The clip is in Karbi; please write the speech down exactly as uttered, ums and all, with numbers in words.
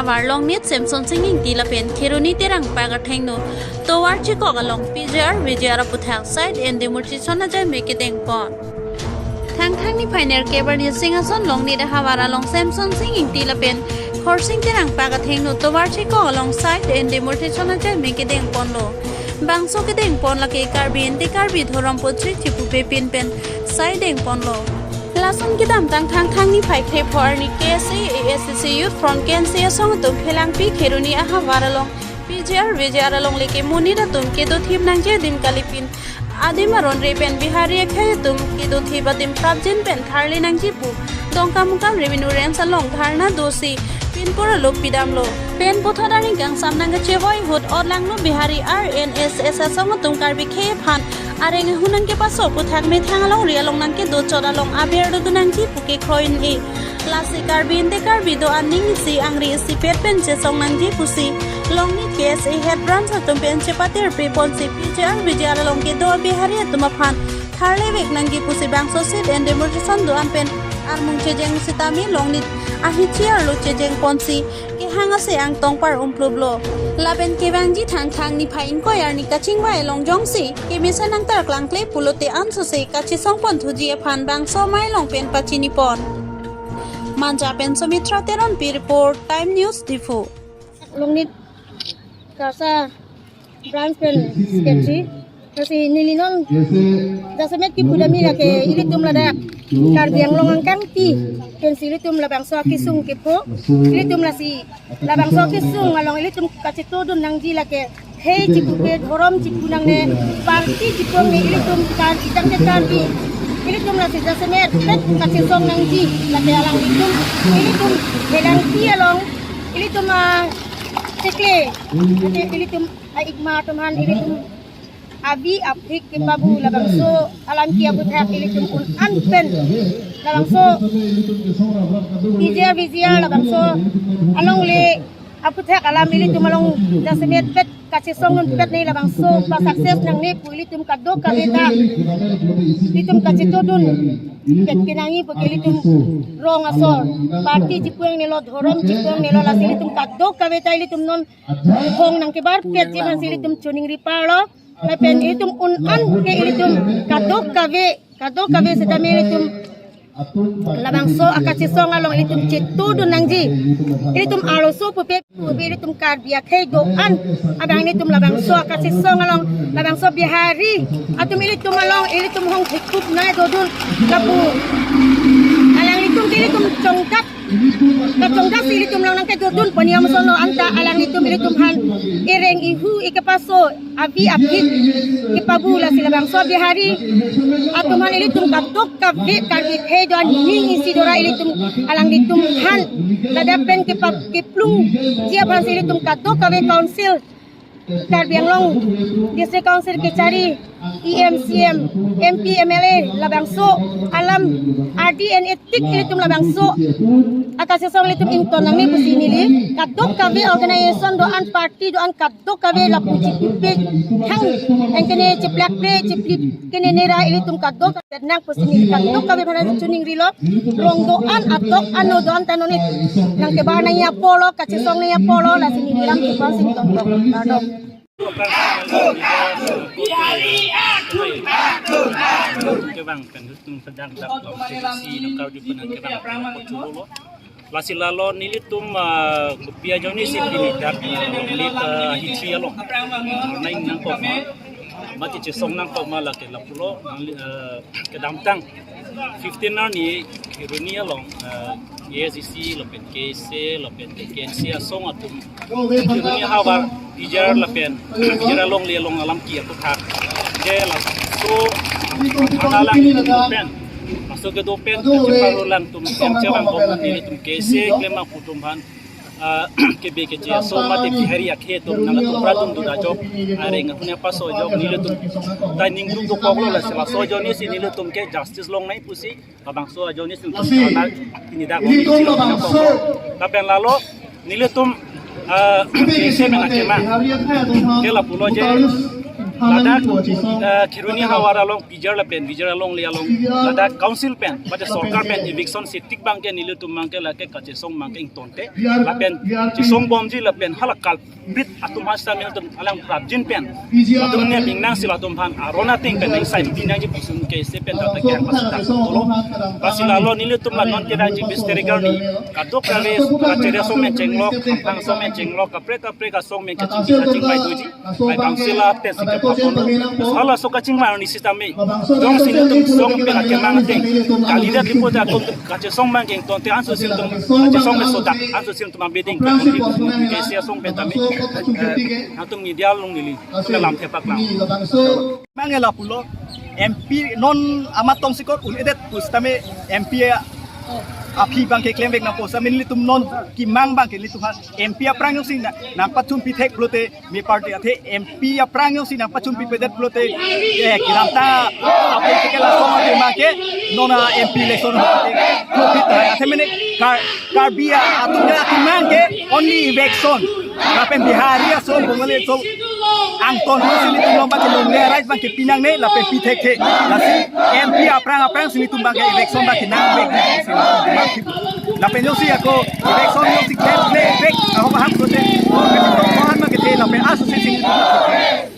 Havar Longnit Semsonsing Ingti lapen Kheroni Terangpi athengno tovar chekok along P G R V G R aputhak site and demonstration ajai me kedengpon. Thangthang niphai nerkep arni Singhason Longnit ahavar along Semsonsing Ingti lapen Khorsing Terangpi athengno tovar chekok along site and demonstration ajai me kedengponlo. Bangso kedengpon lake Karbi ante Karbi dhorom puthot chipupe pin pen sai dengponlo. Lason kedamtang Thangthang niphai kre-pho arni K S A A S C C Youth Front K N C asong atum Phelangpi Kheroni ahavar along P G R V G R alongle kemonit atum kedothip nangji adim kalipin adim aron re pen Bihari akhei atum kedothip adim prapjin pen tharle nangji pu Dongkamukam Revenue Range along dharna dosi pinpur alo pidamlo. Pen puthot arni kangsam nangkachevoi ahut Odlangno Bihari R N S S asong atum Karbi akhei aphan areng ahun nangkepaso aputhak methang alongri along nangkedo chot along aber dodun nangji pu kekroi un-e. Lasi Karbi ante Karbi do-an ning isi angri isipet pen chesong nangji pusi Longnit K S A Head Branch atum pen chepatir pe ponsi P G R V G R along kedo Bihari atum aphan tharle vek nangji pusi bangso site and demonstration do-an pen armung chejeng sitame Longnit ahichi arlo chejeng ponsi kehang ase angtong par umplublo. Lapen kevangji Thangthang niphai ingkoi arni kachingvai along jongsi kemesen nangtar klangkle pulote ansose kachesong ponthuji aphan bangso amei along pen pachinipon. Manja pen Sumitra Teronpi report, Time News Diphu. Longnit KASA branch pen secretary. Lasi neli non jasemet kipu dam-i lake ilitum ladak Karbi Anglong angkangpi pensi ilitum labangso akesung kepo. Ilitum lasi labangso akesung along ilitum kachetodun nangji lake khei chipupe dhorom chipu nangne party chipu nangne ilitum Karbi tangte Karbi. Ilitum lasi jasemet pet kachesong nangji lake alanglitum ilitum Phelangpi along ilitum a chekle, ilitum a-ikma atum aphan ilitum abi aphik kepabu labangso alam ki aputhak ilitum un-an pen labangso P G R V G R labangso alongle aputhak alam ilitum along jasemet pet kachesong un pet ne labangso pa-success nangne pu ilitum kadokave ta ilitum kachetodun pet kenangji pu ke ilitum rong asor party chipu nangnelo dhorom chipu nangnelo lasi ilitum kadokave ta ilitum non hong nangkebar petji aphansi ilitum choningri parlo. Lapen ilitum un-an ke ilitum kadokave kadokave setame ilitum labangso akachesong along ilitum chetodun nangji. Ilitum arloso pupe pupe ilitum Karbi akhei do-an abang ilitum labangso akachesong along labangso Bihari atum ilitum along ilitum hong thekup nangdodun lapu alanglitum ke ilitum chongkat kachongkat si ilitum along nangkedodun poniyam sono anta alanglitum ilitum aphan ireng ihu ikepaso abi aphik kepabu lasi labangso Bihari atum aphan ilitum kadokave Karbi akhei do-an ning isi dora ilitum alanglitum aphan ladak pen kepa keplungji aphansi ilitum kadokave council Karbi Anglong District Council kechari E M, C M, M P, M L A labangso alam R D N A tik ilitum labangso akachesong ilitum ington nangne pusi neli kadokave organization do-an party do-an kadokave lapu chipupe hang engkene chiplak pe chiplip kene nera ilitum kadokave nang pusi neli kadokave aphan choningrilo. Rong do-an atok ano do-an ta non nangkebar nangji apotlo kachesong nangji apotlo lasi neli lam chepang sing tong tong. Kardom. Kevang pen ilitum sedang dak lom si nangkau di penang kevang pen pachulo. Lasi lalo nelitum, ah, kopi ajoine si pini dak, ah, Longnit, ah, hichi along. Nang nangkok ma. Mati chesong nangkok ma lake lapulo nang, ah, kedamtang fifteen arni Kheroni along, ah, A S D C lapen K S A lapen K N C asong atum Kheroni ahavar P G R lapen P G R alongle along alam ki aputhak. Je laso ana lang pen laso kedo pen cheparu lang atum song chevang bom nelitum K S A klem aputum aphan, ah, kebe keche aso mate Bihari akhei atum nangtum pradun dun ajok areng ahun paso ajok nelitum ta ningduk dokoklo lasi laso ajoine si nelitum ke justice longnang pusi labangso ajoine si nelitum karna pini dak nelitum labangso lapen lalo nelitum, ah, K S A men akema ke lapulo je Ladak, eh, Kheroni havar along, Pijar lapen Pijar along le along, ladak council pen, mate sorkar pen eviction si tik abangke nelitum abangke lake kachesong abangke ingtonte, lapen chesong bomji lapen hala culprit atum hasta nelitum alang prapjin pen, latum ne bingnang si latum aphan aron ateng pen ning sai bingnangji pusi ke se pen tata ke angpas ta tolo. Lasi lalo nelitum la non kedai ji bis teregar ni kadokave, la chere asong pen chenglok, aphrang asong pen chenglok, kaprek kaprek asong pen kachingki kachingvai doji. Bai bangsi la pen si kepakon. Hala so kachingvai ni sitame. Jongsi nelitum song pen akemang ateng, kalidet lipo ta kon kachesong abangke ingtonte, anso si nelitum kachesong pen sodak, anso si nelitum abeding ke si asong pen tame. Eh, nangtum media along neli lamthe paklang. Mangela pulo M P non amat tongsekot un-edet pusitame M P aphi abangke klemvek nangpo sitame nelitum non kemang abangke nelitum ha M P aphrang jongsi na nangpachunpi thek pulote me party athe M P aphrang jongsi nangpachunpipedet pulote, eh, kiram ta a political asong athe abangke non a M P election athe klopit tahai athe mene Kar-, Karbi atum ke akemang ke only eviction. Lapen Bihari aso, Bengali aso, angton ko si nelitum abangke longle right abangke pinangne lapen pi thekthe. Lasi M P aphrang aphrang si nelitum abangke eviction abangke nangvek. Lapen jongsi ako eviction jongsi klem klem vek ahok ahak pulote, oh, ke to kohan abangke the lapen aso si si nelitum.